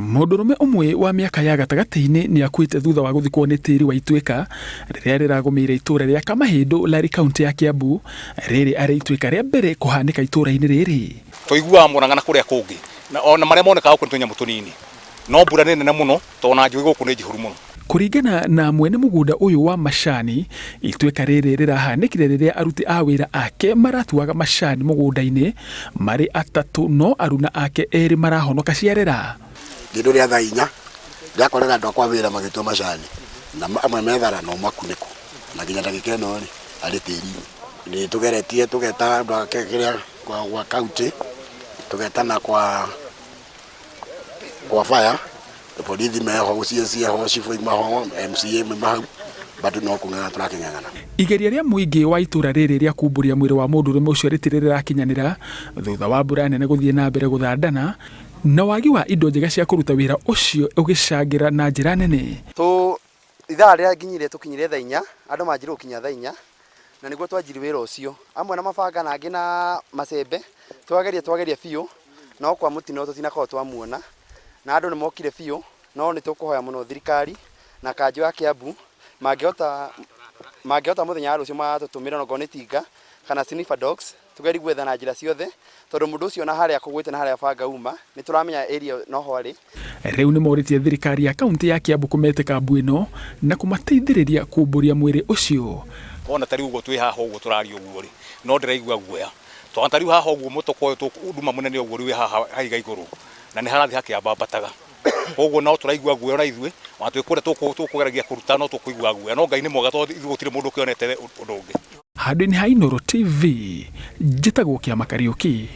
Mũndũrũme ũmwe wa mĩaka ya gatagatĩ-inĩ nĩ akuĩte thutha wa gũthikwo nĩ tĩri wa ituĩka rĩrĩa rĩragũmĩire itũũra rĩa Kamahĩndũ, Lari, kaũntĩ ya Kiambu. Rĩrĩ arĩ ituĩka rĩa mbere kũhanĩka itũũra-inĩ rĩrĩ. Tũiguaga Murang'a na kũrĩa kũngĩ, na ona marĩa monekaga gũkũ nĩ tũnyamũ tũnini, no mbura nĩ nene mũno tondũ ona njũĩ gũkũ nĩ njihũru mũno. Kũringana na mwene mũgũnda ũyũ wa macani, ituĩka rĩrĩ rĩrahanĩkire rĩrĩa aruti a wĩra ake maratuaga macani mũgũnda-inĩ marĩ atatũ no aruna ake erĩ marahonoka ciarera. Kĩndũ rĩa thaa inya ndĩrakorera andũ akwa wĩra magĩtua macani na amwe methara na ũmwe akunĩkwo na nginya ndagĩka ĩno rĩ arĩ tĩri-inĩ. Nĩ tũgeretie tũgeta andũ a kĩrĩa gwa kaunti tũgetana kwa kwa fire borithi meho CS eho cibũ auma ho MCA mauma hau bado no kũng'ang'ana tũrakĩng'ang'ana. Igeria rĩa mũingĩ wa itũra rĩrĩ rĩa kumbũria mwĩrĩ wa mũndũrũme ũcio rĩtirĩ rĩrakinyanĩra thutha wa mbura nene gũthiĩ na mbere gũthandana na wagi wa indo njega cia kũruta wĩra ũcio ũgĩcangĩra na njĩra nene. Tũ ithaa rĩrĩa nginyire tũkinyire thaa inya, andũ manjirie gũkinya thaa inya, na nĩguo twanjirie wĩra ũcio. Amwe na mabanga na angĩ na macembe, twageria twageria biũ, no kwa mũtino tũtinakorwo twamuona. Na andũ nĩ mokire biũ, no nĩ tũkũhoya mũno thirikari na kanjũ ya Kiambu, mangĩhota mangĩhota mũthenya wa rũciũ matũtũmĩre onakorwo nĩ tinga kana sniffer dogs, tũgerie gwetha na njĩra ciothe, tondũ mũndũ ũcio ona harĩa akũgwĩte na harĩa banga uma, nĩ tũramenya area ĩyo noho arĩ. Rĩu nĩ morĩtie thirikari ya kaunti ya Kiambu kũmetĩka mbu ĩno na kũmateithĩrĩria kumbũria mwĩrĩ ũcio. Wona ta rĩu ũguo twĩ haha ũguo tũraria ũguo rĩ, no ndĩraigua guoya. Tondũ ta rĩu haha ũguo mũtũkũ ũyũ nduma mũnene ũguo rĩu wĩ haha haiga igũrũ, na nĩ harathiĩ hakĩambambataga. Koguo no tũraigua guoya ona ithuĩ, ona twĩ kũrĩa tũkũgeragia kũruta no tũkũigua guoya. No Ngai nĩ mwega tondũ ithuĩ gũtirĩ mũndũ ũkĩonete ũndũ ũngĩ. Handũ-inĩ ha Inooro TV, njĩtagwo Kĩama Kariũki.